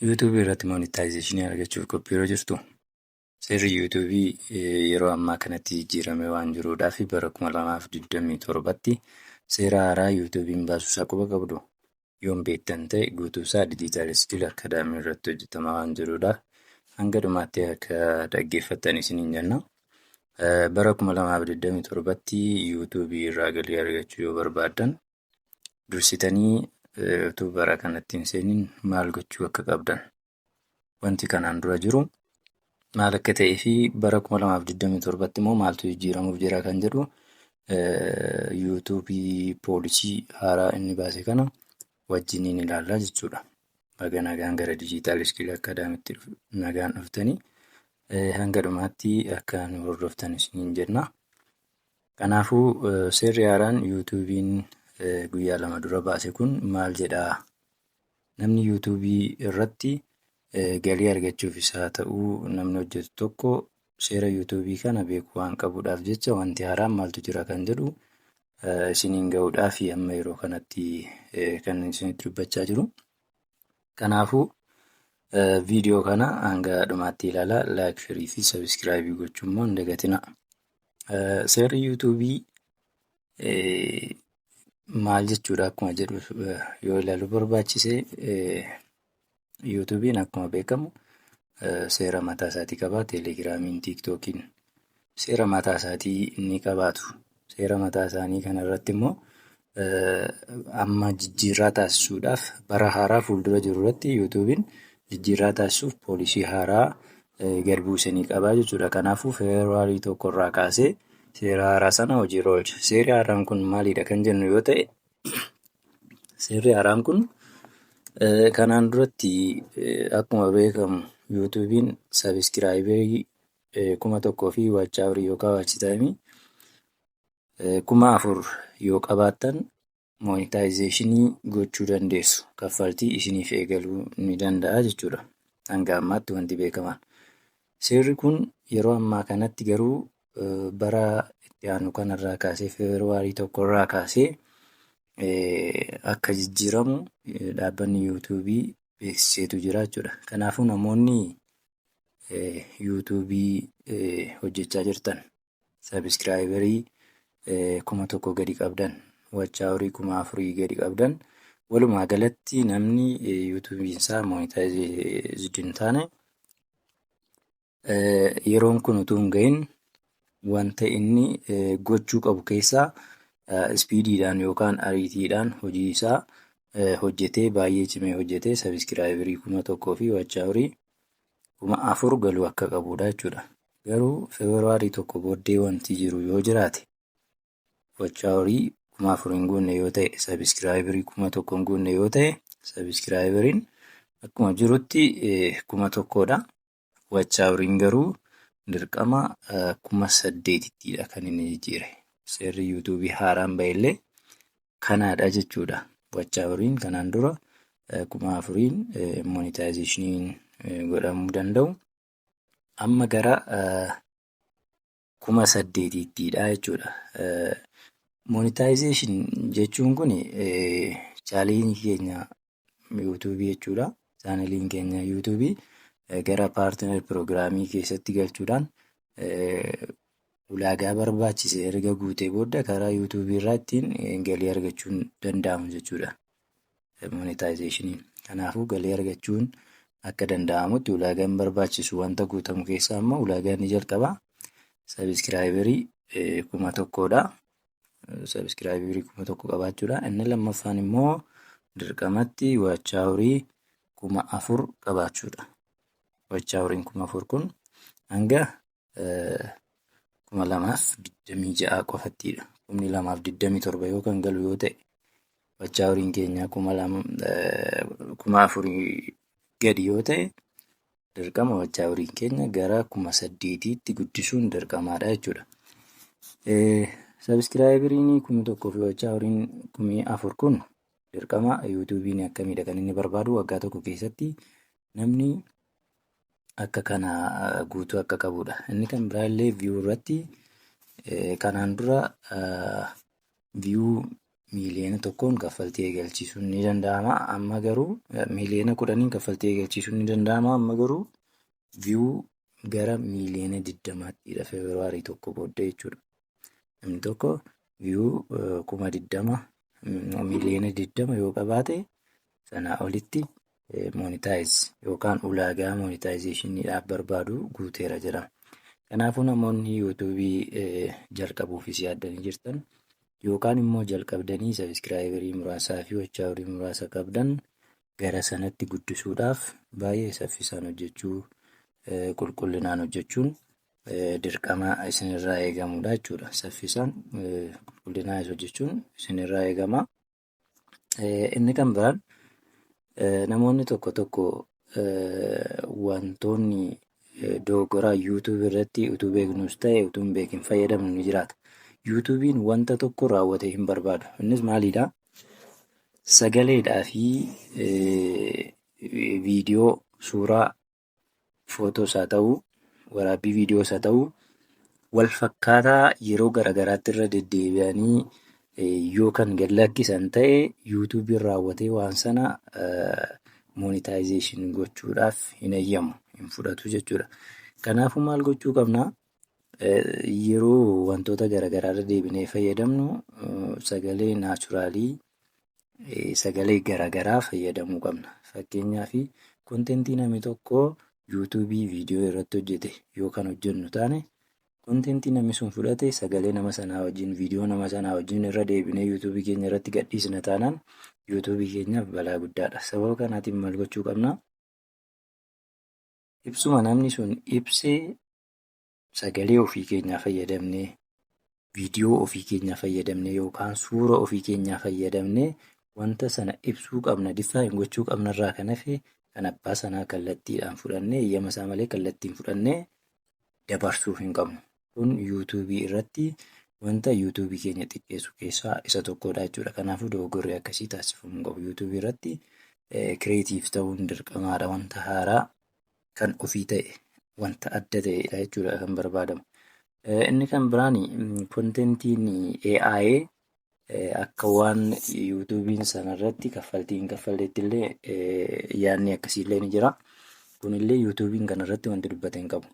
Yuutuubii irratti monetization argachuuf qophii yeroo jirtu, seerri Yuutuubii yeroo ammaa kanatti jijjiiramee waan jiruudhaa fi bara 2027tti seera haaraa Yuutuubiin baasuusaa quba qabdu. Yoon beektan ta'e, guutuusaa Digital Skill Academy irratti hojjetamaa waan jiruudhaaf hanga dhumaatti akka dhaggeeffattan isiniin jenna. Bara 2027tti Yuutuubii irraa galii argachuu yoo barbaaddan, dursitanii utuu bara kanatti hin seeniin maal gochuu akka qabdan, wanti kanaan dura jiru maal akka ta'ee fi bara 2027tti immoo maaltu jijjiiramuuf jira kan jedhu, Yuutuubii policy haaraa inni baase kana wajjiniin ilaallaa jechuudha. Baga nagaan gara Digital Skill Academytti nagaan dhuftanii, hanga dhumaatti akka nu hordoftan isiniin jenna. Kanaafuu, seerri haaraan Yuutuubiin guyyaa 2 dura baase kun maal jedhaa? Namni Yuutuubii irratti galii argachuufis haa ta'uu, namni hojjetu tokko seera Yuutuubii kana beekuu waan qabuudhaaf jecha, wanti haaraan maaltu jira kan jedhu isiniin gahuudhaaf amma yeroo kanatti kan isinitti dubbachaa jiru. Kanaafuu, viidiyoo kana hanga dhumaatti ilaalaa, like, share fi subscribe gochuu immoo hin dagatinaa. Seerri Yuutuubii maal jechuudha akkuma jedhu yoo ilaaluu barbaachise, Yuutuubiin akkuma beekamu seera mataa isaatii qaba. Teelegiraamiin, Tiiktookiin seera mataa isaatii ni qabaatu. Seera mataa isaanii kana irratti immoo amma jijjiirraa taasisuudhaaf, bara haaraa fuuldura jiru irratti Yuutuubiin jijjiirraa taasisuuf policy haaraa gad buusanii qabaa jechuudha. Kanaafuu, Feebruaarii 1 irraa kaasee seera haaraa sana hojiirra oolcha. Seerri haaraan kun maalidha kan jennu yoo ta'e, seerri haaraan kun kanaan duratti akkuma beekamu Yuutuubiin subscriber 1000 fi watch hour yookaan watch time 4000 yoo qabaattan monetization gochuu dandeessu. Kaffaltii isiniif eegaluu ni danda'a jechuudha. Hanga ammaatti wanti beekaman. Seerri kun yeroo ammaa kanatti garuu bara itti aanu kanarraa kaasee, Feebruaarii 1 irraa kaasee akka jijjiiramu dhaabbanni Yuutuubii beeksiseetu jira jechuudha. Kanaafuu, namoonni Yuutuubii hojjechaa jirtan, subscriber 1000 gadi qabdan, watch hour 4000 gadi qabdan, walumaa galatti namni Yuutuubiin isaa monetized hin taane, yeroon kun utuu hin gahin wanta inni gochuu qabu keessaa speediidhaan yookaan ariitiidhaan hojii isaa hojjetee, baay'ee cimee hojjetee, subscriber 1000 fi watch hour 4000 galuu akka qabudha jechuudha. Garuu Feebruaarii 1 booddee wanti jiru yoo jiraate, watch hour 4000 hin guunne yoo ta'e, subscriber 1000 hin guunne yoo ta'e, subscriberiin akkuma jirutti 1000dha. Watch houriin garuu dirqama 8000ttidha kan inni jijjiire. Seerri Yuutuubii haaraan ba'ellee kanaadha jechuudha. Watch houriin kanaan dura 4000n monetizationiin godhamuu danda'u amma gara 8000ttidha jechuudha. Monetization jechuun kun channelii keenya Yuutuubii jechuudha. Channeliin keenya Yuutuubii gara partner program keessatti galchuudhaan ulaagaa barbaachise erga guutee booda karaa Yuutuubii irraa ittiin galii argachuun danda'amu jechuudha. Monetizationiin. Kanaafuu, galii argachuun akka danda'amutti ulaagaan barbaachisu wanta guutamu keessaa immoo ulaagaan inni jalqabaa subscriber 1000dha. Subscriber 1000 qabaachuudha. Inni lammaffaan immoo dirqamatti watch hour 4000 qabaachuudha. Watch houriin 4000 kun hanga 2026 qofattidha. 2027 yoo kan galu yoo ta'e, watch houriin keenya 4000 gadi yoo ta'e, dirqama watch houriin keenya gara 8000tti guddisuun dirqamaadha jechuudha. Subscriberiin 1000 fi watch houriin 4000 kun dirqama Yuutuubiin akkamiidha kan inni barbaadu? Waggaa tokko keessatti namni akka kana guutuu akka qabudha. Inni kan biraallee view irratti kanaan dura view 1 miiliyoona kaffaltii eegalchiisuun ni danda'ama. Amma garuu 10 miiliyoonaan kaffaltii eegalchiisuun ni danda'ama. Amma garuu view gara 20 miiliyoonaattidha Feebruaarii 1 booddee jechuudha. Namni tokko view 20,000, 20 miiliyoona yoo qabaate, sanaa olitti monetize yookaan ulaagaa monetizationiidhaaf barbaadu guuteera jedhama. Kanaafuu namoonni YouTubeii jalqabuufis yaaddanii jirtan yookaan immoo jalqabdanii subscriberii muraasaa fi watch hourii muraasa qabdan, gara sanatti guddisuudhaaf baay'ee saffisaan hojjechuu, qulqullinaan hojjechuun dirqama isinirraa eegamudha jechuudha. Saffisaan, qulqullinaan hojjechuun isinirraa eegama. Inni kan biraan, namoonni tokko tokko wantoonni dogoggoraa YouTubeii irratti utuu beeknus ta'e utuu hin beekin fayyadamnu ni jiraata. YouTubeiin wanta tokko raawwatee hin barbaadu. Innis maalidhaa? Sagaleedhaa fi viidiyoo, suuraa, footoos haa ta'uu, waraabbii viidiyoos haa ta'uu, wal fakkaataa yeroo garaagaraatti irra deddeebi'anii yoo kan gad lakkisan ta'e, YouTubeiin raawwatee waan sana monetization gochuudhaaf hin eeyyamu, hin fudhatu jechuudha. Kanaafuu maal gochuu qabnaa? Yeroo wantoota garaagaraa irra deebinee fayyadamnu, sagalee naturalii, sagalee garaagaraa fayyadamuu qabna. Fakkeenyaaf, contentii namni tokko YouTubeii viidiyoo irratti hojjete yoo kan hojjennu taane, contentii namni sun fudhate sagalee nama sanaa wajjin, viidiyoo nama sanaa wajjin irra deebinee YouTubeii keenya irratti gadhiisna taanaan, YouTubeii keenyaaf balaa guddaadha. Sababa kanaatiin maal gochuu qabnaa? Ibsuma namni sun ibsee sagalee ofii keenyaa fayyadamnee, viidiyoo ofii keenyaa fayyadamnee yookaan suura ofii keenyaa fayyadamnee wanta sana ibsuu qabna, define gochuu qabna irraa kan hafe, kan abbaa sanaa kallattiidhaan fudhannee, eeyyama isaa malee kallattiin fudhannee dabarsuu hin qabnu. Kun YouTubeii irratti wanta YouTubeii keenya xiqqeessu keessaa isa tokkodha jechuudha. Kanaafuu dogoggorri akkasii taasifamuu hin qabu. YouTubeii irratti creative ta'uun dirqamaadha. Wanta haaraa kan ofii ta'e, wanta adda ta'edha jechuudha kan barbaadamu. Inni kan biraan, contentiin AI akka waan YouTubeiin sanarratti kaffaltii hin kaffalleetti illee yaadni akkasiillee ni jira. Kunillee YouTubeiin kanarratti wanti dubbate hin qabu.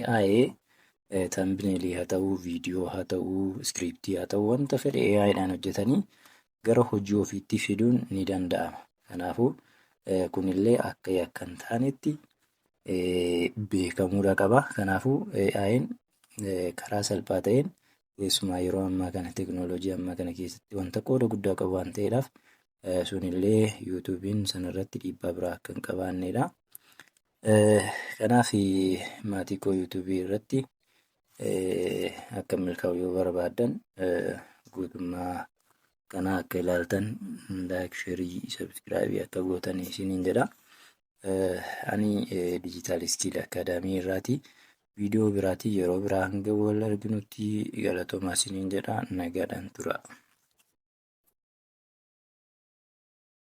AI thumbnailii haa ta'uu, viidiyoo haa ta'uu, scriptii haa ta'uu, wanta fedhe AIdhaan hojjetanii gara hojii ofiitti fiduun ni danda'ama. Kanaafuu kunillee akka yakka hin taanetti beekamuudha qaba. Kanaafuu AI'n karaa salphaa ta'een, keessumaa yeroo ammaa kana teekinooloojii ammaa kana keessatti wanta qooda guddaa qabu waan ta'eedhaaf, sunillee YouTubeiin sanarratti dhiibbaa biraa akka hin qabaannedha. Kanaaf maatii koo, YouTubeii irratti akka milkaa'u yoo barbaaddan, guutummaa kanaa akka ilaaltan, like, shareii, subscribeii akka gootan isiniin jedha. Ani Digital Skill Academy irraati. Viidiyoo biraatiin yeroo biraa hanga wal arginutti galatoomaa isiniin jedha. Nagaadhaan tura.